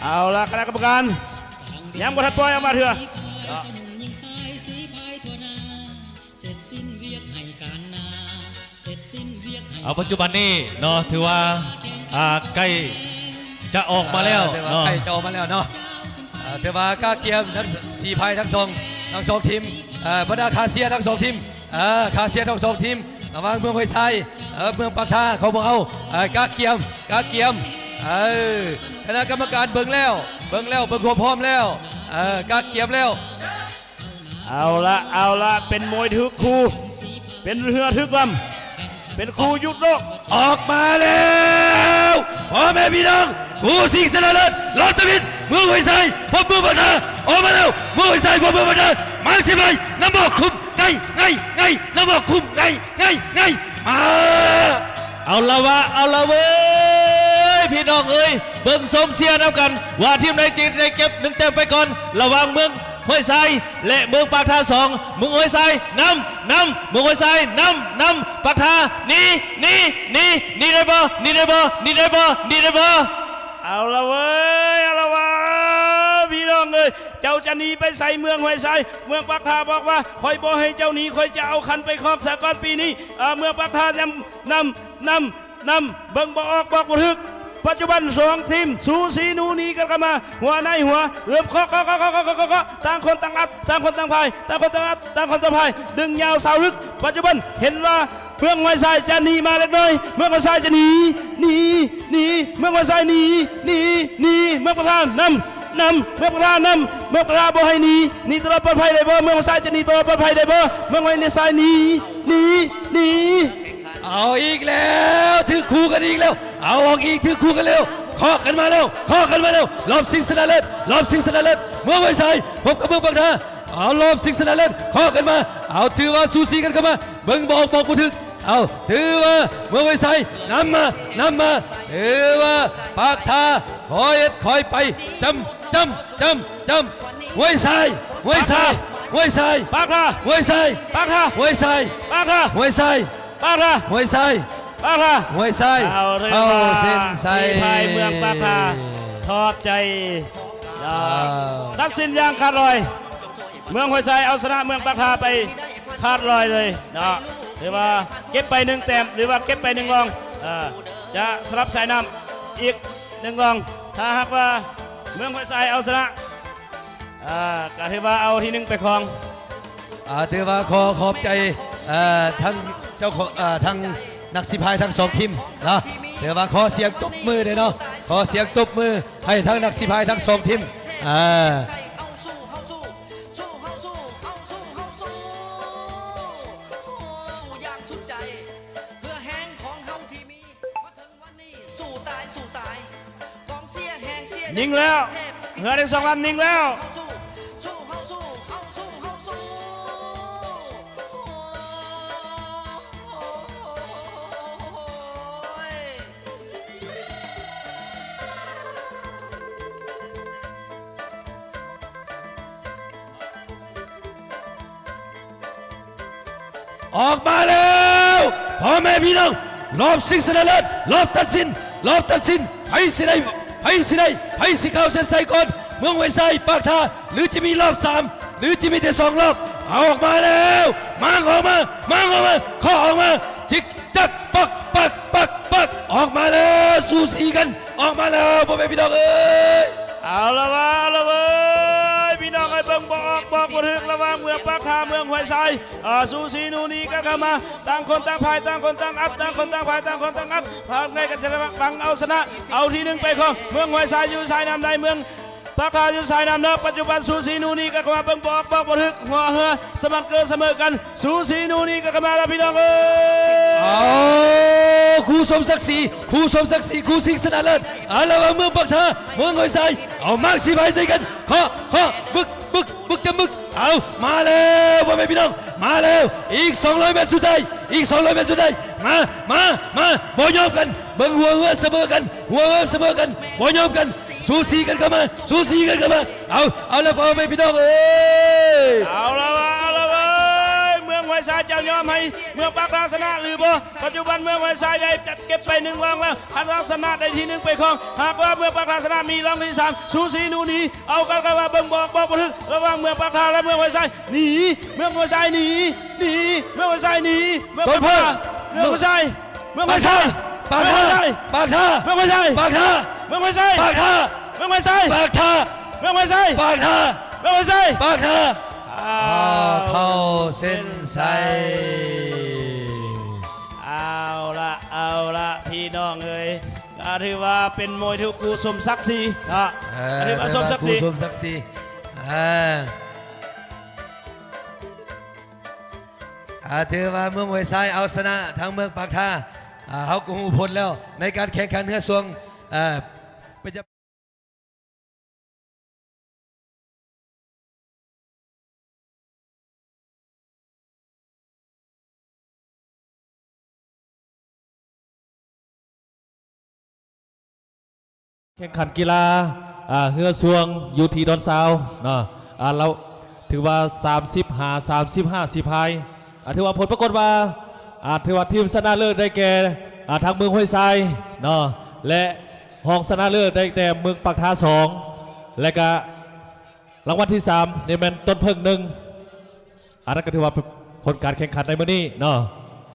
ເອົາລະ ຄະນະກຳມະການ ຍັງບໍ່ທັນປ່ອຍອອກມາເທື່ອ. ເອົາ ປັດຈຸບັນນີ້ເນາະ ຖືວ່າ ອ່າ ໃກ້ຈະອອກມາແລ້ວ ເອີ ຖືວ່າ ເນາະ ໃກ້ຈະອອກມາແລ້ວເນາະ. ເອີ ຖືວ່າກະກຽມທັງສີ່ຝ່າຍ ທັງສອງ ທັງສອງທີມ ເອີ ບັນດາກາງເຊຍທັງສອງທີມ ເອີ ກາງເຊຍທັງສອງທີມ ລະຫວ່າງເມືອງຫ້ວຍຊາຍ ເອີ ເມືອງປາກທາ ຂອງພວກເຮົາ ເອີ ກະກຽມ ກະກຽມ ເອີ ຄະນະກຳມະການເບິ່ງແລ້ວ ເບິ່ງແລ້ວ ເບິ່ງຄວາມພ້ອມແລ້ວ ເອີ ກະກຽມແລ້ວ. ເອົາລະ ເອົາລະ ເປັນມວຍຖືກຄູ່ ເປັນເຮືອຖືກລຳ ເປັນຄູ່ຢຸດໂລກ. ອອກມາແລ້ວ ພໍ່ແມ່ພີ່ນ້ອງ ຄູ່ຊິງຊະນະເລີດ ລອບຕັດສິນ ເມືອງຫ້ວຍຊາຍ ພົບເມືອງປາກທາ ອອກມາແລ້ວ ເມືອງຫ້ວຍຊາຍ ພົບເມືອງປາກທາ ໝາກສິບໃບ ນຳບອກຄຸມ ໄງ ໄງ ໄງ ນຳບອກຄຸມ ໄງ ໄງ ໄງ ມາ. ເອົາລະວະ ເອົາລະເວີຍ ພີ່ນ້ອງເອີຍ ເບິ່ງຊົມເຊຍນຳກັນ ວ່າທີມໃດຈະໄດ້ເກັບໜຶ່ງແຕ້ມໄປກ່ອນ ລະຫວ່າງເມືອງ ຫ້ວຍຊາຍ ແລະ ເມືອງປາກທາສອງ ເມືອງຫ້ວຍຊາຍນຳ ນຳ ເມືອງຫ້ວຍຊາຍນຳ ນຳ ປາກທາ ໜີ ໜີ ໜີ ໜີໄດ້ບໍ່ ໜີໄດ້ບໍ່ ໜີໄດ້ບໍ່ ໜີໄດ້ບໍ່. ເອົາລະເວີຍ ເອົາລະວະ ພີ່ນ້ອງເອີຍ ເຈົ້າຈະໜີໄປໃສ ເມືອງຫ້ວຍຊາຍ? ເມືອງປາກທາບອກວ່າ ຂ້ອຍບໍ່ໃຫ້ເຈົ້າໜີ ຂ້ອຍຈະເອົາຂັນໄປຄອງສາກອນປີນີ້. ເອີ ເມືອງປາກທານຳ ນຳ ນຳ ນຳ ເບິ່ງບໍ່ອອກບອກບໍ່ຖືກ. ປັດຈຸບັນສອງທີມສູສີນູນີກັນເຂົ້າມາ ຫົວໃນຫົວ ເລີ່ມເຄາະ ເຄາະ ເຄາະ ເຄາະ ເຄາະ ເຄາະ ຕ່າງຄົນຕ່າງອັດ ຕ່າງຄົນຕ່າງພາຍ ຕ່າງຄົນຕ່າງອັດ ຕ່າງຄົນຕ່າງພາຍ ດຶງຍາວສາວລຶກ. ປັດຈຸບັນເຫັນວ່າເມືອງຫ້ວຍຊາຍຈະໜີມາເລັກນ້ອຍ ເມືອງຫ້ວຍຊາຍຈະໜີ ໜີ ໜີ ເມືອງຫ້ວຍຊາຍໜີ ໜີ ໜີ ເມືອງປາກທານຳ ນຳ ເມືອງປາກທານຳ ເມືອງປາກທາບໍ່ໃຫ້ໜີ ໜີຕະຫຼອດປອດໄພໄດ້ບໍ່? ເມືອງຫ້ວຍຊາຍຈະໜີຕະຫຼອດປອດໄພໄດ້ບໍ່? ເມືອງຫ້ວຍຊາຍໜີ ໜີ ໜີ. ເອົາອີກແລ້ວ ຖືກຄູ່ກັນອີກແລ້ວ ເອົາອອກອີກ ຖືກຄູ່ກັນແລ້ວ ເຄາະກັນມາແລ້ວ ເຄາະກັນມາແລ້ວ ລອບຊິງຊະນະເລີດ ລອບຊິງຊະນະເລີດ ເມືອງຫ້ວຍຊາຍ ພົບກັບເມືອງປາກທາ ເອົາ ລອບຊິງຊະນະເລີດ ເຄາະກັນມາ ເອົາ ຖືວ່າສູສີກັນເຂົ້າມາ ເບິ່ງບໍ່ອອກບອກບໍ່ຖືກ ເອົາ ຖືວ່າເມືອງຫ້ວຍຊາຍນຳມາ ນຳມາ ຖືວ່າປາກທາ ຄ່ອຍເຮັດຄ່ອຍໄປ ຈຳ ຈຳ ຈຳ ຈຳ ຫ້ວຍຊາຍ ຫ້ວຍຊາຍ ຫ້ວຍຊາຍ ປາກທາ ຫ້ວຍຊາຍ ປາກທາ ຫ້ວຍຊາຍ ປາກທາ ຫ້ວຍຊາຍ ປາກທາ ຫ້ວຍຊາຍ ປາກທາ ຫ້ວຍຊາຍ ເອົາ ເຂົ້າເສັ້ນໄຊ ສີພາຍເມືອງປາກທາ ຂອບໃຈ ເອີ ຕັດສິນຢ່າງຂາດລອຍ ເມືອງຫ້ວຍຊາຍເອົາຊະນະເມືອງປາກທາໄປຂາດລອຍເລີຍເນາະ ຖືວ່າເກັບໄປໜຶ່ງແຕ້ມ ຫຼືວ່າເກັບໄປໜຶ່ງລອງ ເອີ ຈະສະຫຼັບສາຍນ້ຳອີກໜຶ່ງລອງ ຖ້າຫາກວ່າເມືອງຫ້ວຍຊາຍເອົາຊະນະ ເອີ ກະຖືວ່າເອົາທີໜຶ່ງໄປຄອງ. ເອີ ຖືວ່າຂໍຂອບໃຈ ເອີ ທັງເຈົ້າຂອງ ເອີ ທັງນັກສີພາຍທັງສອງທີມເນາະ ຖືວ່າຂໍສຽງຕົບມືເດ້ເນາະ ຂໍສຽງຕົບມືໃຫ້ທັງນັກສີພາຍທັງສອງທີມ ເອີ. ຍິງແລ້ວ ເຮືອທັງສອງລຳຍິງແລ້ວ. ອອກມາແລ້ວ ພໍ່ແມ່ພີ່ນ້ອງ ລອບຊິງຊະນະເລີດ ລອບຕັດສິນ ລອບຕັດສິນ ໃຜຊິໄດ້ ໃຜຊິໄດ້ ໃຜຊິເຂົ້າເສັ້ນໄຊກ່ອນ ເມືອງຫ້ວຍຊາຍ ປາກທາ ຫຼືຈະມີລອບສາມ ຫຼືຈະມີແຕ່ສອງລອບ ເອົາ ອອກມາແລ້ວ ມ້າງອອກມາ ມ້າງອອກມາ ເຄາະອອກມາ ຈິກ ຈັກ ປັກ ປັກ ປັກ ປັກ ອອກມາແລ້ວ ສູສີກັນ ອອກມາແລ້ວ ພໍ່ແມ່ພີ່ນ້ອງເອີຍ. ເອົາລະວະ ເອົາລະເວີຍ ພີ່ນ້ອງເອີຍ ເບິ່ງບໍ່ອອກບອກບໍ່ຖືກ ລະຫວ່າງເມືອງປາກທາ ເມືອງຫ້ວຍຊາຍ ເອີ ສູສີນູນີກັນເຂົ້າມາ ຕ່າງຄົນຕ່າງພາຍ ຕ່າງຄົນຕ່າງອັດ ຕ່າງຄົນຕ່າງພາຍ ຕ່າງຄົນຕ່າງອັດ ພາກໃນກັນຊະນະ ຟັງເອົາຊະນະ ເອົາທີໜຶ່ງໄປຄອງ ເມືອງຫ້ວຍຊາຍຢູ່ສາຍນ້ຳໃດ ເມືອງ ປາກທາຢູ່ສາຍນ້ຳເໜືອ ປັດຈຸບັນສູສີນູນີກັນເຂົ້າມາ ເບິ່ງບໍ່ອອກບອກບໍ່ຖືກ ຫົວເຮືອສະໝັດເກີສະເໝີກັນ ສູສີນູນີກັນເຂົ້າມາລະພີ່ນ້ອງເອີຍ. ເອົາ ຄູ່ສົມສັກສີ ຄູ່ສົມສັກສີ ຄູ່ຊິງຊະນະເລີດ ອາ ລະຫວ່າງເມືອງປາກທາ ເມືອງຫ້ວຍຊາຍ ເອົາ ໝາກສີພາຍໃສ່ກັນ ເຄາະ ເຄາະ ບຶກ ບຶກ ບຶກ ຈະບຶກ ເອົາ ມາແລ້ວ ພໍ່ແມ່ພີ່ນ້ອງ ມາແລ້ວ ອີກສອງຮ້ອຍແມັດສຸດທ້າຍ ອີກສອງຮ້ອຍແມັດສຸດທ້າຍ ມາ ມາ ມາ ບໍ່ຍອມກັນ ເບິ່ງຫົວເຮືອສະເໝີກັນ ຫົວເຮືອສະເໝີກັນ ບໍ່ຍອມກັນ ສູສີກັນເຂົ້າມາ ສູສີກັນເຂົ້າມາ ເອົາ ເອົາລະພໍ່ແມ່ພີ່ນ້ອງເອີຍ. ເອົາລະວະ ເອົາລະເວີຍ ເມືອງຫ້ວຍຊາຍ ເຈົ້າ ຍອມໃຫ້ເມືອງປາກທາຊະນະຫຼືບໍ່? ປັດຈຸບັນເມືອງຫ້ວຍຊາຍໄດ້ຈັດເກັບໄປໜຶ່ງລອງແລ້ວ ອັນລອງຊະນະໄດ້ທີໜຶ່ງໄປຄອງ. ຫາກວ່າເມືອງປາກທາຊະນະມີລອງທີສາມ ສູສີໜູໜີ ເອົາກັນກັນວ່າເບິ່ງບອກ ບອກບໍ່ຖືກ ລະຫວ່າງເມືອງປາກທາ ແລະ ເມືອງຫ້ວຍຊາຍ. ໜີ ເມືອງຫ້ວຍຊາຍໜີ ໜີ ເມືອງຫ້ວຍຊາຍໜີ ເມືອງປາກທາ ເມືອງຫ້ວຍຊາຍ ເມືອງຫ້ວຍຊາຍ ປາກທາ ປາກທາ ປາກທາ ເມືອງຫ້ວຍຊາຍ ປາກທາ ເມືອງຫ້ວຍຊາຍ ປາກທາ ເມືອງຫ້ວຍຊາຍ ປາກທາ ເມືອງຫ້ວຍຊາຍ ປາກທາ ເມືອງຫ້ວຍຊາຍ ປາກທາ. ອ້າວ ເຂົ້າເສັ້ນໄຊ. ເອົາລະ ເອົາລະ ພີ່ນ້ອງເອີຍ ກໍຖືວ່າເປັນມວຍທີ່ຄູ່ສົມສັກສີເນາະ ເອີ ກໍຖືວ່າສົມສັກສີ ຖືວ່າຄູ່ສົມສັກສີ ເອີ ອ່າ ຖືວ່າເມືອງຫ້ວຍຊາຍເອົາຊະນະທາງເມືອງປາກທາ. ອ່າ ເຮົາກໍຮູ້ຜົນແລ້ວໃນການແຂ່ງຂັນເຮືອຊ່ວງ ເອີ ປະຈຳ ແຂ່ງຂັນກິລາ ອ່າ ເຮືອຊ່ວງຢູ່ທີ່ດອນຊາວເນາະ ອ່າ ລາວຖືວ່າສາມສິບຫ້າ ສາມສິບຫ້າສີພາຍ. ອ່າ ຖືວ່າຜົນປາກົດວ່າ ອ່າ ຖືວ່າທີມຊະນະເລີດໄດ້ແກ່ ອ່າ ທາງເມືອງຫ້ວຍຊາຍເນາະ ແລະ ຮອງຊະນະເລີດໄດ້ແກ່ເມືອງປາກທາສອງ ແລະກະລາງວັນທີສາມນີ້ແມ່ນຕົ້ນເຜິ້ງໜຶ່ງ. ອັນນັ້ນກໍຖືວ່າຜົນການແຂ່ງຂັນໃນມື້ນີ້ເນາະ.